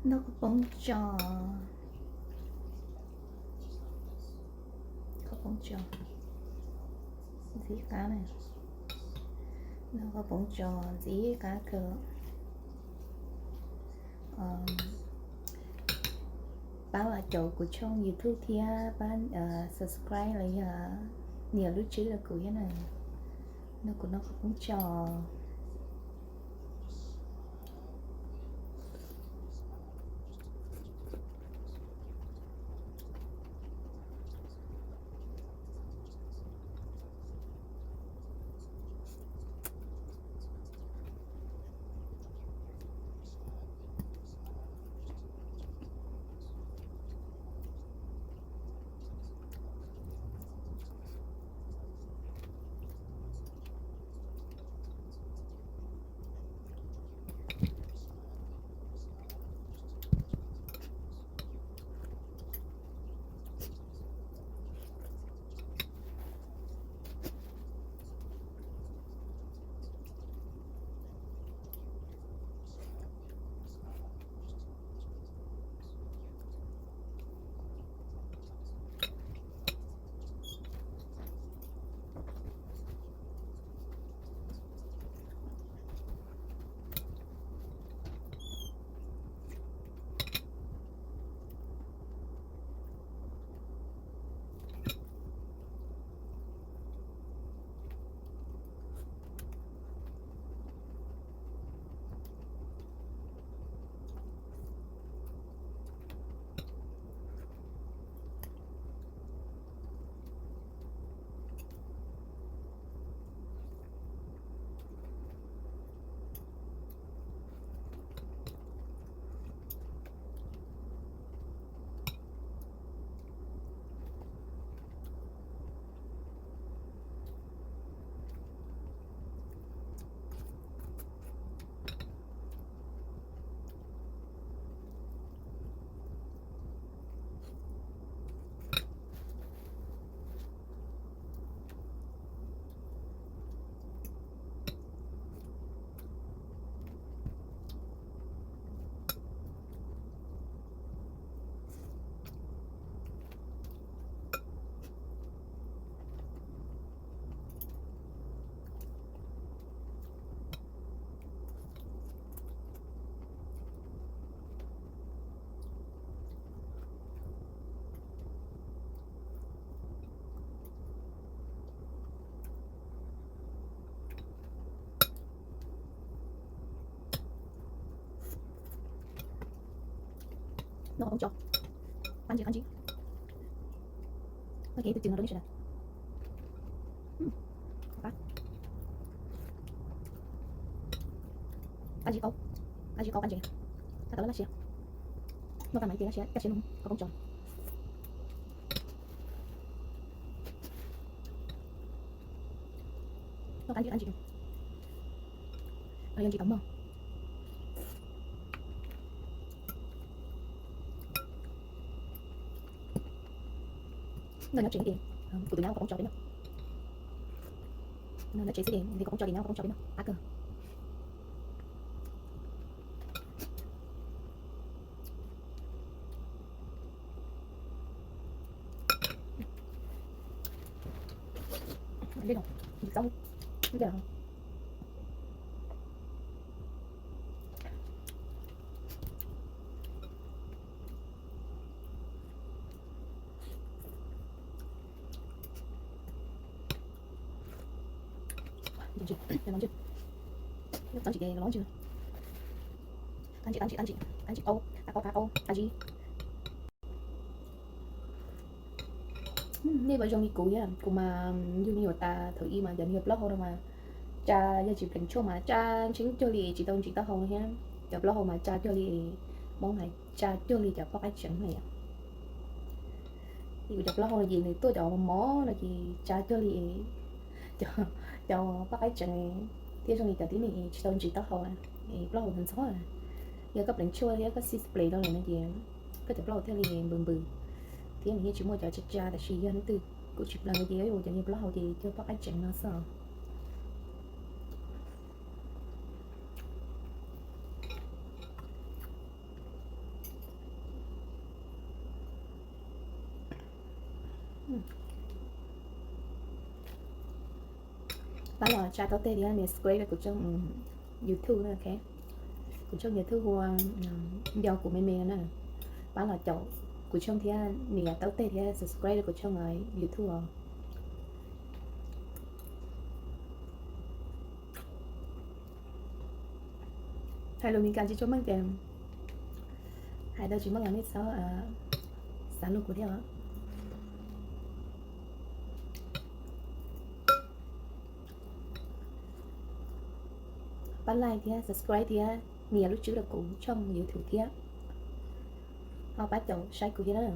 Noj qhaub poob tso, qhaub poob tso ntxim qab na, noj qhaub poob tso ntxim qab kawg. Pab los caum kuv tshooj YouTube thiab pab subscribe los yog nias lub tswb rau kuv thiab na. Noj kuv noj qhaub poob tso. Noj qhaub poob tso, qab ntsis qab ntsis. Tau kev tus cws no rau nej sawv daws. Qab ntsis qaub, qab ntsis qaub qab ntses. Tab tom laj laj siab, noj tag mas ib pliag laj siab kaj siab no qhaub poob tso. Noj qab ntsis qab ntsis, yog ntsis tau mog. Noj nyob tsev xwb ces kuv tus nyab ua qhaub poob tso peb noj. Noj nyob tsev xwb ces nws qhaub poob tso ces nyab ua qhaub poob tso peb noj qab kawg. Qab ntsis ces los ntsis, qab ntsis qab ntsis qab ntsis, qab ntsis qaub, qab qaub qab qaub qab ntsis. Nej puas zoo li kuv thiab? Kuv mas yug me nyuam tas thaum ub mas cov me nyuam plaub hau no mas tsa, yog tsis pleev tshuaj mas tsa ntseeb cuag li tsis tau ntsis taub hau thiab. Cov plaub hau mas tsa cuag li, Hmoob hais tsa cuag li cov poj qaib tseev na yom. Kuv cov plaub hau no ces nws tuaj cov mos no ces tsa cuag li cov poj qaib tseev thiab zoo li cov tib neeg tsis tau ntsis taub hau, plaub hau ntxhov ntxhov. Yog koj pleev tshuaj thiab koj sib pleev rau lawm no ces koj cov plaub hau thiaj li npws npws thiab nws yeej tsis muaj cov tsa tsa, tab sis yog leej twg kuj tsis pleev ces yuav ua cov niag plaub hau ces cuag poj qaib tseev no xwb. Pab los tsa tau tej thiab nias subscribe kuv tshooj YouTube na, ok. Kuv tshooj YouTube hu ua Nco Kuv Me Me na. Pab los caum kuv tshooj thiab nias tau tej thiab subscribe kuv tshooj YouTube os. Hais lus Meskas tsis tshua meej ces hais tau tsis meej los nej txhob xav luag kuv thiab os. Pab like thiab subscribe thiab nias lub tswb rau kuv tshooj YouTube thiab. Ho pab caum saib kuv thiab na.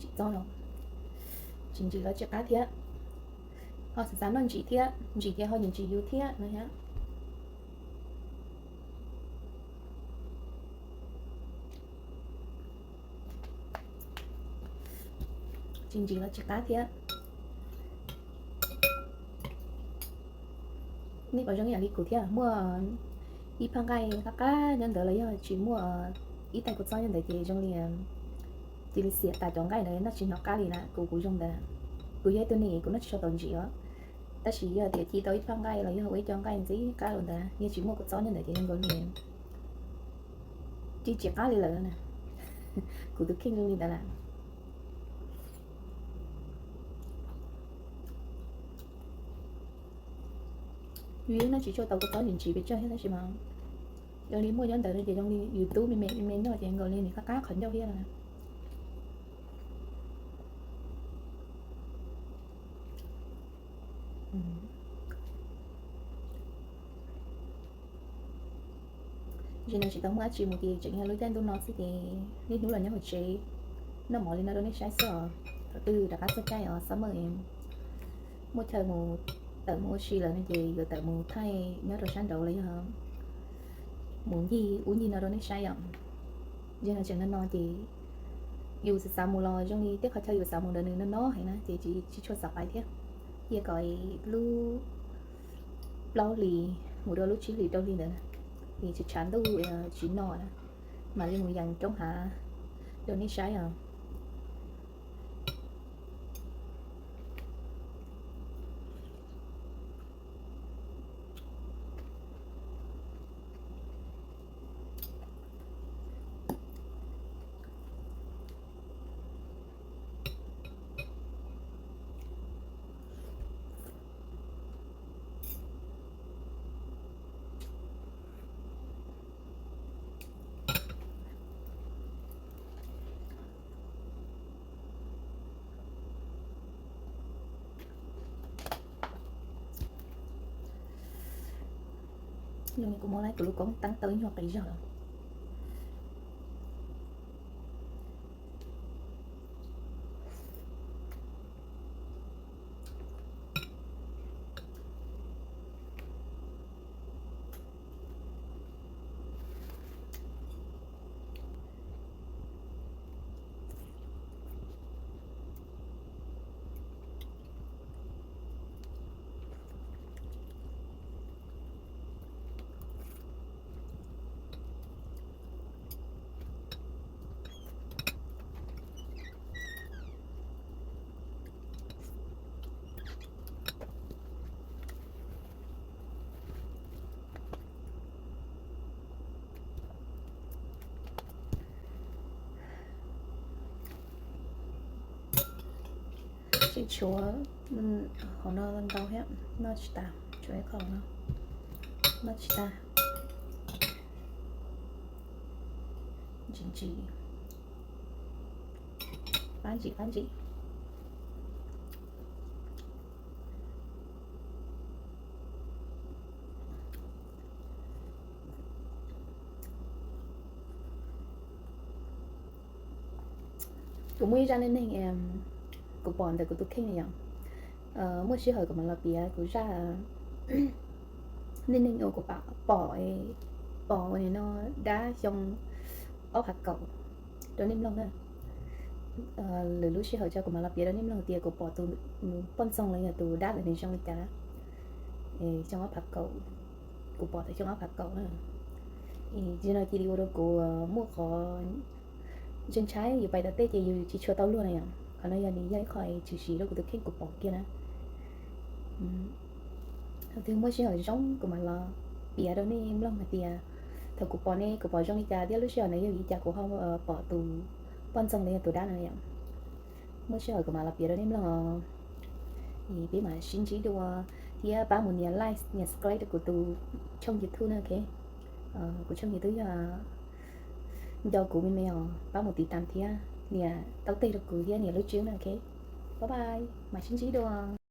Ntsim txob los tsis ntsim los tsis qab thiab. Ho xav xav noj ntsim thiab, ntsim ces ho ntsim yus thiab no thiab. Tsis ntsim los tsis qab thiab. Nej puas zoo ib yam li kuv thiab, muaj ib phaj nqaij qab qab nyob ntawd los yog tsis muaj ib tais kua txob nyob ntawd ces zoo li cia li xiam tas cov nqaij ntawd noj tsis hnov qab li na. Kuv kuv zoo ntawd, kuv yog ib tug neeg kuv noj tsis tshua tau ntsim os, tab sis yog tias ci tau ib phaj nqaij los yog ua ib co nqaij ntxim qab los ntawd yog tsis muaj kua txob nyob ntawd ces zoo nkaus li cia li tsis qab li lawm na. Kuv tus kheej zoo li ntawd lawm. Vim noj tsis tshua tau kua txob ntsim ntsim pes tsawg thiab tab sis mas zoo li muaj nyob ntawd no ces zoo li yus tub me me me me noj ces nkaus li nws qab qab qhov ncauj thiab no. Zaum no tsis tau muaj dab tsi mus ces tseem yog lub caij ntuj no xwb ces niaj hnub los nyob hauv tsev noj mov li no rau nej saib xwb os. Thaum twg rov qab txog caij os summer muaj chaw mus tawm mus ua si lawm no ces yuav tawm mus thaij nyob rau sab nraud los yog mus ncig ub ncig no rau nej saib os. Zaum no tseem no no ces yus xav xav mus los zoo li tej qhov chaw yus xav mus ntawd nws no no heev na ces tsis tshua xav pais thiab. Cia kom lub plaub hlis mus rau lub tsib hlis rau hli ntawd na, es tshav ntuj tsis no na, mam li mus yees roob hav rau nej saib os. Kuv muab laib kuv lub koob teeb tau ib nyuag qis zog lawm. Tseem tshuav hauv no ntau thiab, noj tsis tas, tshuav ib qho no noj tsis tas. Ntsim ntsim, qab ntsim qab ntsim. Kuv muaj ib zaj neej neeg kuv pom ntawm kuv tus kheej na yom. Muaj sij hawm kuv mam los piav kuv zaj neej neeg uas kuv pom, pom ua nim no dab xyoo ob phav kaum rau nej mloog na. Lwm lub sij hawm tso kuv mam los piav rau nej mloog tias kuv pom tus poj ntxoog los yog tus dab ntawd nws zoo li cas. Xyoo ob phav kaum, kuv pom thaum xyoo ob phav kaum na. Yog no cia li ua rau kuv muaj qhov ntshai ntshai, yus pais tom tej ces yus tsis tshua tau luag na yom. Qhov no yog nws yog ib qho tshwm sim rau kuv tus kheej kuv pom kiag na. Twb muaj sij hawm zoo kuv mam los piav rau nej mloog hais tias thaum kuv pom ne kuv pom zoo li cas thiab lub sij hawm ntawd yog vim li cas kuv ho pom tus poj ntxoog los yog tus dab no yom. Muaj sij hawm kuv mam los piav rau nej mloog os. Es peb mam sib ntsib dua thiab pab mus nias like nias subscribe rau kuv tus tshooj YouTube na, ok. Kuv tshooj YouTube yog nco kuv me me os, pab mus tiv tam thiab nias taub teg rau kuv thiab nias lub tswb na, ok. Bye bye, mam sib ntsib dua.